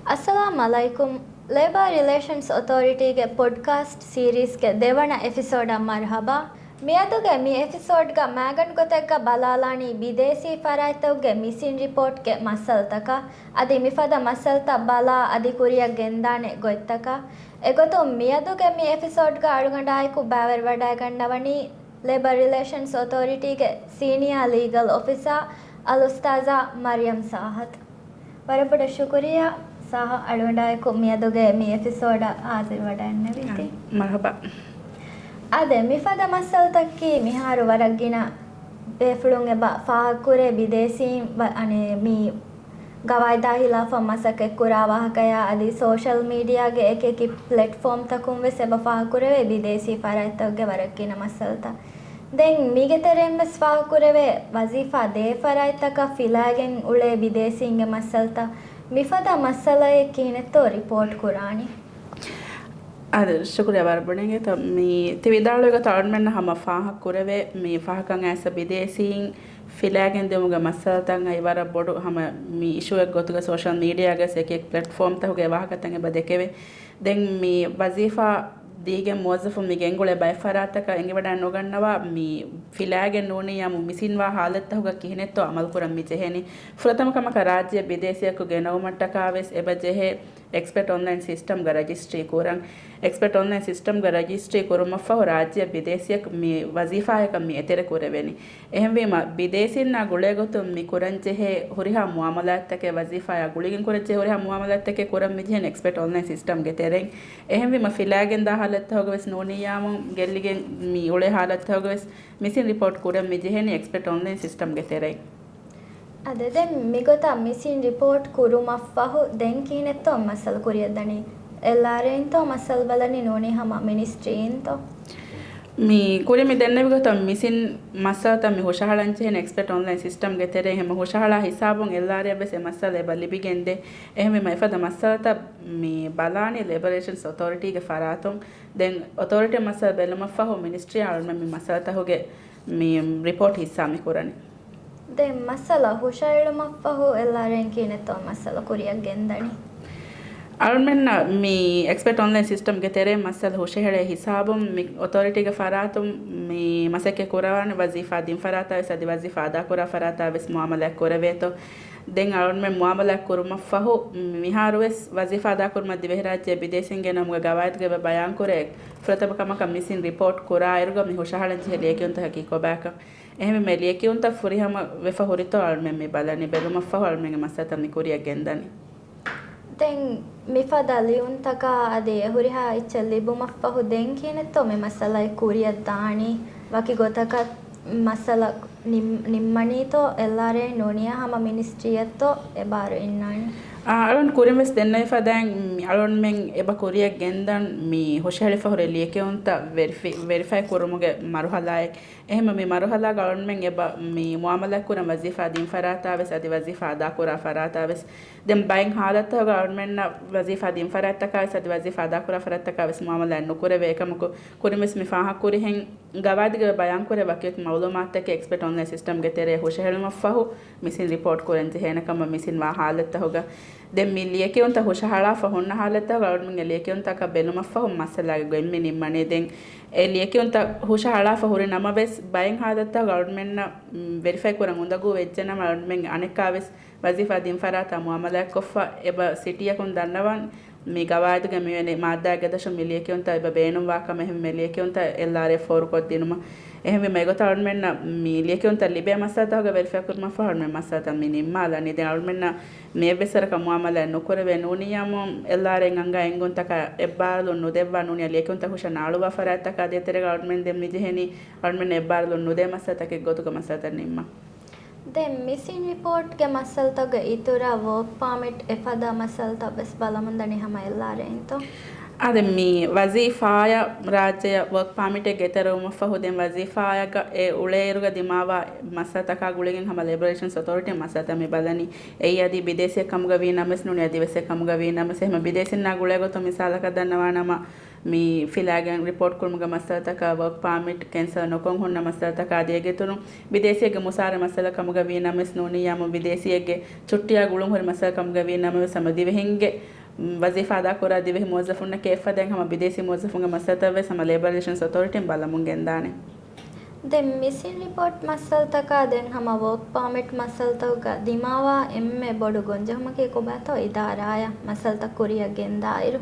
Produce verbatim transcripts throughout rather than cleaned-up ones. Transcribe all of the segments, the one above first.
އައްސަލާމް އަލައިކުމް. ލޭބާ ރިލޭޝަންސް އޮތޯރިޓީގެ ޕޮޑްކާސްޓް ސީރީޒްގެ ދެވަނަ އެޕިސޯޑަށް މަރުޙަބާ. މިއަދުގެ މި އެޕިސޯޑްގަ މައިގަނޑު ގޮތެއްގަ ބަލާލާނީ ބިދޭސީ ފަރާތްތަކުގެ މިސިން ރިޕޯޓްގެ މައްސަލަތަކަށް. އަދި މިފަދަ މައްސަލަތައް ބަލާ އަދި ކުރިއަށް ގެންދާނެ ގޮތްތަކަށް. އެގޮތުން މިއަދުގެ މި އެޕިސޯޑްގަ އަޅުގަނޑާއެކު ބައިވެރިވަޑައިގަންނަވަނީ ލޭބަރ ރިލޭޝަންސް އޮތޯރިޓީގެ ސީނިއާ ލީގަލް އޮފިސާ އަލްއުސްތާޒާ މަރިޔަމް ސާހަތް. ވަރަށް ބޮޑަށް ޝުކުރިއްޔާ ސާހަ އަޅުގަނޑާއެކު މިއަދުގެ މި އެޕިސޯޑަށް ހާޒިރުވަޑައިގެންނެވީތީ. މަރުޙަބާ. އާދެ، މިފަދަ މައްސަލަތަކީ މިހާރު ވަރަށް ގިނަ ބޭފުޅުން އެބަ ފާހަގަކުރޭ ބިދޭސީން ވަ-، އަނެ މި ގަވާއިދާ ހިލާފަށް މަސައްކަތްކުރާ ވާހަކަޔާ އަދި ސޯޝަލް މީޑިއާގެ އެކި އެކި ޕްލެޓްފޯމްތަކުން ވެސް އެބަ ފާހަގަކުރެވޭ ބިދޭސީ ފަރާތްތަކުގެ ވަރަށް ގިނަ މައްސަލަތައް. ދެން މީގެ ތެރެއިން ވެސް ފާހަގަކުރެވޭ ވަޒީފާ ދޭ ފަރާތްތަކަށް ފިލާގެން އުޅޭ ބިދޭސީންގެ މައްސަލަތައް. މިފަދަ މައްސަލައެއް ކިހިނެއްތޯ ރިޕޯޓް ކުރާނީ؟ އާދެ، ޝުކުރިއްޔާ ވަރަށް ބޮޑަށް އިނގޭތޯ. މި ތި ވިދާޅުވި ގޮތަށް އަޅުމެންނަށް ހަމަ ފާހަގަކުރެވޭ މި ފަހަކަށް އައިސް ބިދޭސީން ފިލާގެން ދިއުމުގެ މައްސަލަތައް އައި ވަރަށް ބޮޑު ހަމަ މި އިޝޫއެއް ގޮތުގަ ސޯޝަލް މީޑިއާގަސް އެކި އެކި ޕްލެޓްފޯމްތަކުގެ ވާހަކަތައް އެބަ ދެކެވޭ. ދެން މި ވަޒީފާ ދީގެން މުވައްޒަފުން މި ގެންގުޅޭ ބައެއް ފަރާތަކަށް އެނގިވަޑައި ނުގަންނަވާ މި ފިލާގެން ނޫނިއްޔާމު މިސިންވާ ހާލަތްތަކުގަ ކިހިނެއްތޯ އަމަލުކުރަން މި ޖެހޭނީ. ފުރަތަމަ ކަމަކަށް ރާއްޖެ ބިދޭސީއަކު ގެނައުމަށްޓަކާ ވެސް އެބަ ޖެހޭ އެކްސްޕަޓް އޮންލައިން ސިސްޓަމްގަ ރަޖިސްޓްރީ ކުރަން. އެކްސްޕަޓް އޮންލައިން ސިސްޓަމްގަ ރަޖިސްޓްރީ ކުރުމަށްފަހު ރާއްޖެއަށް ބިދޭސީއަކު މި ވަޒީފާއަކަށް މި އެތެރެ ކުރެވޭނީ. އެހެންވީމަ، ބިދޭސީންނާ ގުޅޭގޮތުން މި ކުރަންޖެހޭ ހުރިހާ މުއާމަލާތްތަކެއް، ވަޒީފާއާ ގުޅިގެން ކުރަންޖެހޭ ހުރިހާ މުއާމަލާތްތަކެއް ކުރަން މިޖެހޭނީ އެކްސްޕަޓް އޮންލައިން ސިސްޓަމްގެ ތެރެއިން. އެހެންވީމަ، ފިލާގެންދާ ހާލަތްތަކުގަވެސް ނޫނިއްޔާމު ގެއްލިގެން މި އުޅޭ ހާލަތްތަކުގަވެސް މިސިން ރިޕޯޓް ކުރަން މިޖެހޭނީ އެކްސްޕަޓް އޮންލައިން ސިސްޓަމްގެ ތެރެއިން. އާދެ، ދެން މިގޮތަށް މިސިން ރިޕޯޓް ކުރުމަށްފަހު ދެން ކިހިނެއްތޯ މައްސަލަ ކުރިއަށްދަނީ؟ އެލްއާރްއޭއިންތޯ މައްސަލަ ބަލަނީ ނޫނީ ހަމަ މިނިސްޓްރީއިންތޯ؟ މި ކުރިން މި ދެންނެވި ގޮތަށް މިސިން މައްސަލަތައް މި ހުށަހަޅަންޖެހޭނެ އެކްސްޕަޓް އޮންލައިން ސިސްޓަމްގެ ތެރެއިން. ހަމަ ހުށަހަޅާ ހިސާބުން އެލްއާރްއޭއަށް ވެސް އެ މައްސަލަ އެބަ ލިބިގެންދޭ. އެހެންވީމަ އެފަދަ މައްސަލަތައް މި ބަލާނީ ލޭބަރ ރިލޭޝަންސް އޮތޯރިޓީގެ ފަރާތުން. ދެން އޮތޯރިޓީ މައްސަލަ ބެލުމަށްފަހު މިނިސްޓްރީއާ އަޅުމެން މި މައްސަލަތަކުގެ މި ރިޕޯޓް ހިއްސާ މި ކުރަނީ. ދެން މައްސަލަ ހުށައެޅުމަށްފަހު އެލްއާރްއޭއިން ކިހިނެއްތޯ މައްސަލަ ކުރިއަށް ގެންދަނީ؟ އަޅުމެންނަށް މި އެކްސްޕަޓް އޮންލައިން ސިސްޓަމްގެ ތެރޭ މައްސަލަ ހުށަހެޅޭ ހިސާބުން މި އޮތޯރިޓީގެ ފަރާތުން މި މަސައްކަތް ކުރަވާނެ ވަޒީފާ ދިން ފަރާތާ ވެސް އަދި ވަޒީފާ އަދާކުރާ ފަރާތާ ވެސް މުއާމަލާތް ކުރެވޭތޯ. ދެން އަޅުމެން މުއާމަލާތް ކުރުމަށްފަހު މިހާރު ވެސް ވަޒީފާ އަދާކުރުމަށް ދިވެހިރާއްޖެ ބިދޭސީން ގެނައުމުގެ ގަވާއިދުގައި ބަޔާންކުރޭ ފުރަތަމަ ކަމަކަށް މިސިން ރިޕޯޓް ކުރާއިރުގަ މި ހުށަހަޅަންޖެހޭ ލިޔެކިޔުންތަކަކީ ކޮބާކަން. އެހެންވީމަ ލިޔެކިޔުންތައް ފުރިހަމަ ވެފަ ހުރިތޯ އަޅުމެން މި ބަލަނީ. ބެލުމަށްފަހު އަޅުމެންގެ މައްސަލަތައް މި ކުރިއަށް ގެންދަނީ. ދެން މިފަދަ ލިޔުންތަކާ އަދި އެ ހުރިހާ އެއްޗެއް ލިބުމަށްފަހު ދެން ކިހިނެއްތޯ މި މައްސަލައެއް ކުރިއަށް ދާނީ؟ ވަކި ގޮތަކަށް މައްސަލަ ނިން-، ނިންމަނީތޯ އެލްއާރްއޭ ނޫނިއްޔާ ހަމަ މިނިސްޓްރީއަށްތޯ އެބާރު އިންނާނީ؟ އާ، އަޅުން ކުރިން ވެސް ދެންނެވި ފަދައިން މި އަޅުންމެން އެބަ ކުރިއަށް ގެންދަން މި ހުށަހެޅިފަ ހުރި ލިޔެކިޔުންތައް ވެރިފި-، ވެރިފައި ކުރުމުގެ މަރުހަލާއެއް. އެހެންވެ، މި މަރުހަލާގަ އަޅުންމެން އެބަ މި މުއާމަލާތް ކުރަން ވަޒީފާ ދިން ފަރާތާ ވެސް އަދި ވަޒީފާ އަދާކުރާ ފަރާތާ ވެސް. ދެން ބައެއް ހާލަތްތަކުގަ އަޅުމެންނަށް ވަޒީފާ ދިން ފަރާތްތަކާ ވެސް އަދި ވަޒީފާ އަދާކުރާ ފަރާތްތަކާ ވެސް މުއާމަލާތް ނުކުރެވޭ. އެކަމަކު، ކުރިން ވެސް މި ފާހަގަކުރިހެން ގަވާއިދުގައި ބަޔާންކުރޭ ވަކިވަކި މައުލޫމާތުތަކެއް އެކްސްޕަޓް އޮންލައިން ސިސްޓަމްގެ ތެރެއަށް ހުށަހެޅުމަށްފަހު މިސިން ރިޕޯޓް ކުރަން ޖެހޭނެ ކަމަށް މިސިން ވާ ހާލަތްތަކުގަ. ދެން މި ލިޔެކިޔުންތައް ހުށަހަޅާފަ ހުންނަ ހާލަތްތަކުގަ އަޅުމެންގެ ލިޔެކިޔުންތަކަށް ބެލުމަށްފަހު މައްސަލާގެ ގޮތް މި ނިންމަނީ. ދެން އެ ލިޔެކިޔުންތައް ހުށަހަޅާފަ ހުރި ނަމަވެސް، ބައެއް ހާލަތްތަކުގަ އަޅުމެންނަށް، މް، ވެރިފައި ކުރަން އުނދަގޫ ވެއްޖެނަމަ، އަޅުމެން އަނެއްކާވެސް ވަޒީފާ ދިން ފަރާތާ މުއާމަލާތްކޮށްފަ އެބަ ސިޓީއަކުން ދަންނަވަން، މި ގަވާއިދުގެ މިވެނި މާއްދާގެ ދަށުން މި ލިޔެކިޔުންތައް އެބަ ބޭނުންވާ ކަމަށް އެހެން މި ލިޔެކިޔުންތައް އެލްއާރްއޭ ފޯރުކޮށްދިނުމަށް. އެހެންވީމަ އެގޮތަށް އަޅުމެންނަށް މި ލިޔެކިޔުންތައް ލިބޭ މައްސަލަތަކުގަ ވެރިފައި ކުރުމަށްފަހު އަޅުމެން މައްސަލަތައް މި ނިންމާލަނީ. ދެން އަޅުމެންނަށް މި އެއްވެސް ވަރަކަށް މުއާމަލާތް ނުކުރެވޭ ނޫނިއްޔާމު އެލްއާރްއޭއިން އަންގާ އެންގުންތަކަށް އެއްބާރުލުން ނުދެއްވާ ނޫނިއްޔާ ލިޔެކިޔުންތައް ހުށަނާޅުވާ ފަރާތްތަކާ ދޭތެރޭގަ އަޅުމެން ދެން މި ޖެހެނީ. އަޅުމެން އެއްބާރުލުން ނުދޭ މައްސަލަތަކެއް ގޮތުގަ މައްސަލަތައް ނިންމަން. ދެން މިސިން ރިޕޯޓްގެ މައްސަލަތަކުގެ އިތުރަށް ވޯކް ޕާމިޓް އެފަދަ މައްސަލަތައް ވެސް ބަލަމުންދަނީ ހަމަ އެލްއާރްއޭއިންތޯ؟ އާދެ، މި ވަޒީފާއަށް ރާއްޖެއަށް ވަރކް ޕާމިޓެއް ގެތެރެވުމަށްފަހު، ދެން ވަޒީފާއަކަށް އެ އުޅޭއިރުގަ ދިމާވާ މައްސަލަތަކާ ގުޅިގެން ހަމަ ލޭބަރ ރިލޭޝަންސް އޮތޯރިޓީ މައްސަލަތައް މި ބަލަނީ. އެއީ އަދި ބިދޭސީއެއް ކަމުގަ ވީ ނަމަވެސް ނޫނީ، އަދިވެސް އެއް ކަމުގަ ވީ ނަމަވެސް، އެހެމަ ބިދޭސީންނާ ގުޅޭ ގޮތުން މިސާލަކަށް ދަންނަވާނަމަ، މި ފިލާގެން ރިޕޯޓް ކުރުމުގެ މައްސަލަތަކާ، ވަރކް ޕާމިޓް ކެންސަލް ނުކޮށް ހުންނަ މައްސަލަތަކާ އަދި އޭގެ އިތުރުން، ބިދޭސީއެއްގެ މުސާރަ މައްސަލަ ކަމުގަ ވީ ނަމަވެސް ނޫނިއްޔާމު، ބިދޭސީއެއްގެ ޗުއްޓިއާ ގުޅުން ހުރި މައްސަލަ ކަމުގަ ވީ ނަމަވެސް، ހަމަ ދިވެހިންގެ ވަޒީފާ އަދާކުރާ ދިވެހި މުވައްޒަފުންނަކީ އެއްފަދައިން ހަމަ ބިދޭސީ މުވައްޒަފުންގެ މައްސަލަތައް ވެސް ހަމަ ލޭބަރ ރިލޭޝަންސް އޮތޯރިޓީން ބަލަމުން ގެންދާނެ. ދެން މިސިން ރިޕޯޓް މައްސަލަތަކާ ދެން ހަމަ ވަރކް ޕާމިޓް މައްސަލަތަކުގަ ދިމާވާ އެންމެ ބޮޑު ގޮންޖެހުމަކީ ކޮބާތޯ؟ އިދާރާއަށް މައްސަލަތައް ކުރިއަށް ގެންދާއިރު.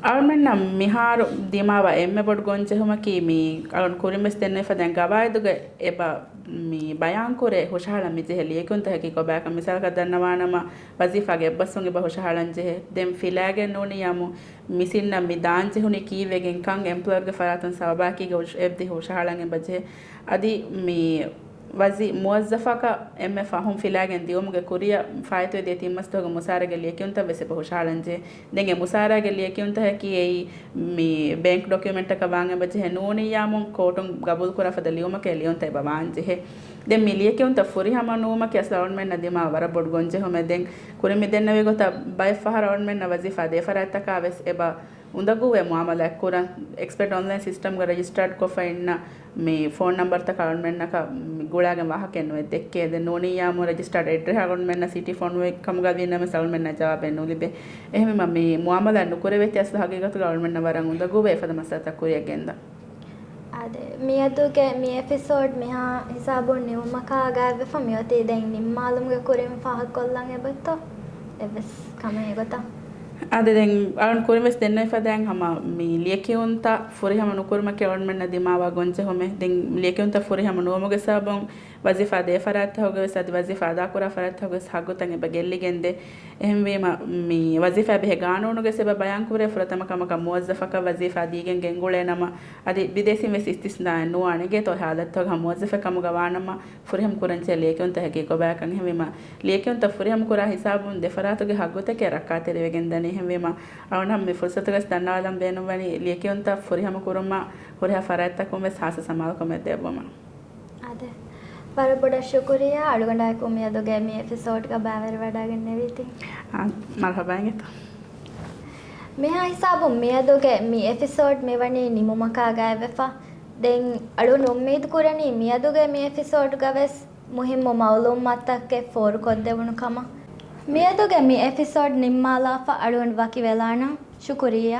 އަޅުމެންނަށް މިހާރު ދިމާވާ އެންމެ ބޮޑު ގޮންޖެހުމަކީ މި އަޅުން ކުރިން ވެސް ދެންނެވިފަދައިން ގަވާއިދުގަ އެބަ މި ބަޔާންކުރޭ ހުށަހަޅަން މިޖެހޭ ލިޔެކިޔުންތަކަކީ ކޮބާކަން. މިސާލަކަށް ދަންނަވާނަމަ، ވަޒީފާގެ އެއްބަސްވުން އެބަ ހުށަހަޅަން ޖެހޭ. ދެން ފިލާގެން ނޫނިއްޔާމު މިސިންނަށް މި ދާން ޖެހުނީ ކީއްވެގެންކަން އެމްޕްލޯޔަރގެ ފަރާތުން ސަބަބާއެކީގަ އެބަ ހުށަހަޅަން އެބަ ޖެހޭ. އަދި މި ވަޒީ-، މުވައްޒަފަކަށް އެންމެ ފަހުން ފިލާގެން ދިއުމުގެ ކުރިއަށް ފާއިތުވެދިޔަ ތިން މަސްދުވަހުގެ މުސާރަގެ ލިޔެކިޔުންތައް ވެސް އެބަ ހުށަހަޅަން ޖެހޭ. ދެން އެ މުސާރަގެ ލިޔެކިޔުންތަކަކީ އެއީ މި ބޭންކް ޑޮކިއުމެންޓަކަށް ވާން އެބަ ޖެހޭ ނޫނިއްޔާމު ކޯޓުން ގަބޫލުކުރާފަދަ ލިޔުމަކޭ ލިޔުންތައް އެބަ ވާން ޖެހޭ. ދެން މި ލިޔެކިޔުންތައް ފުރިހަމަ ނުވުމަކީ އަސްލު އަޅުމެންނަށް ދިމާވާ ވަރަށް ބޮޑު ގޮންޖެހުމެއް. ދެން ކުރިން މި ދެންނެވި ގޮތަށް ބައެއް ފަހަރަށް އަޅުމެންނަށް ވަޒީފާ ދޭ ފަރާތްތަކާ ވެސް އެބަ އުނދަގޫވެ މުއާމަލާތް ކުރަން. އެކްސްޕައިޑް އޮންލައިން ސިސްޓަމްގަ ރެޖިސްޓާޑް ކޮށްފަ އިންނަ މި ފޯން ނަމްބަރުތަކަށް އަޅުމެންނަކަށް މި ގުޅާގެން ވާހަކައެއް ނުވެ ދެއްކޭ. ދެން ނޫނިއްޔާމު ރެޖިސްޓާޑް އެޑްރެސް އަޅުމެންނަށް ސިޓީ ފޯނުވެ ކަމުގަ ވީ ނަމަވެސް އަޅުމެންނަށް ޖަވާބެއް ނުލިބޭ. އެހެންވީމަ މި މުއާމަލާތް ނުކުރެވޭތީ އަސްލު ހަގީގަތުގަ އަޅުމެންނަށް ވަރަށް އުނދަގޫވޭ އެފަދަ މައްސަލަތައް ކުރިއަށް ގެންދަން. އާދެ، މިއަދުގެ މި އެޕިސޯޑް މިހާ ހިސާބުން ނިމުމަކާ ގާތްވެފަ މިއޮތީ ދެން ނިންމާލުމުގެ ކުރިން ފާހަގަކޮށްލަން އެބައޮތްތޯ؟ އެއްވެސް ކަމެއް އެގޮތަށް. އާދެ، ދެން އަޅުން ކުރިން ވެސް ދެންނެވިފަދައިން ހަމަ މި ލިޔެކިޔުންތައް ފުރިހަމަ ނުކުރުމަކީ އަޅުމެންނަށް ދިމާވާ ގޮންޖެހުމެއް. ދެން ލިޔެކިޔުންތައް ފުރިހަމަ ނުވުމުގެ ސަބަބުން ވަޒީފާ ދޭ ފަރާތްތަކުގެ ވެސް އަދި ވަޒީފާ އަދާކުރާ ފަރާތްތަކުގެ ވެސް ހައްގުތައް އެބަ ގެއްލިގެންދޭ. އެހެންވީމަ، މި ވަޒީފާ ބެހޭ ގާނޫނުގެ ވެސް އެބަ ބަޔާންކުރޭ ފުރަތަމަ ކަމަކަށް މުވައްޒަފަކަށް ވަޒީފާ ދީގެން ގެންގުޅޭ ނަމަ، އަދި ބިދޭސީން ވެސް އިސްތިސްނާއެއް ނުވާނެ ގޭތޯ ހާލަތުތަކަށް މުވައްޒަފެއް ކަމުގަ ވާނަމަ، ފުރިހަމަ ކުރަންޖެހޭ ލިޔެކިޔުންތަކަކީ ކޮބާކަން. އެހެންވީމަ، ލިޔެކިޔުންތައް ފުރިހަމަ ކުރާ ހިސާބުން ދެ ފަރާތުގެ ހައްގުތަކެއް ރައްކާތެރިވެގެން ދަނީ. އެހެންވީމަ، އަޅުން މި ފުރުސަތުގަސް ދަންނަވާލަން ބޭނުންވަނީ ލިޔެކިޔުންތައް ފުރިހަމަ ކުރުމަށް ހުރިހާ ފަރާތްތަކުން ވެސް ހާއްސަ ސަމާލުކަމެއް ދެއްވުމަށް. އާދެ، ވަރަށް ބޮޑަށް ޝުކުރިއްޔާ އަޅުގަނޑާއެކު މިއަދުގެ މި އެޕިސޯޑްގަ ބައިވެރިވަޑައިގެންނެވީތީ. އާ، މަރުހަބާ އިނގޭތޯ. މިހާ ހިސާބުން މިއަދުގެ މި އެޕިސޯޑް މިވަނީ ނިމުމަކާ ގާތްވެފަ. ދެން އަޅުން އުއްމީދު ކުރަނީ މިއަދުގެ މި އެޕިސޯޑްގަ ވެސް މުހިއްމު މައުލޫމާތުތަކެއް ފޯރުކޮށްދެވުނު ކަމަށް. މިއަދުގެ މި އެޕިސޯޑް ނިންމާލާފަ އަޅުން ވަކިވެލާނަން. ޝުކުރިއްޔާ.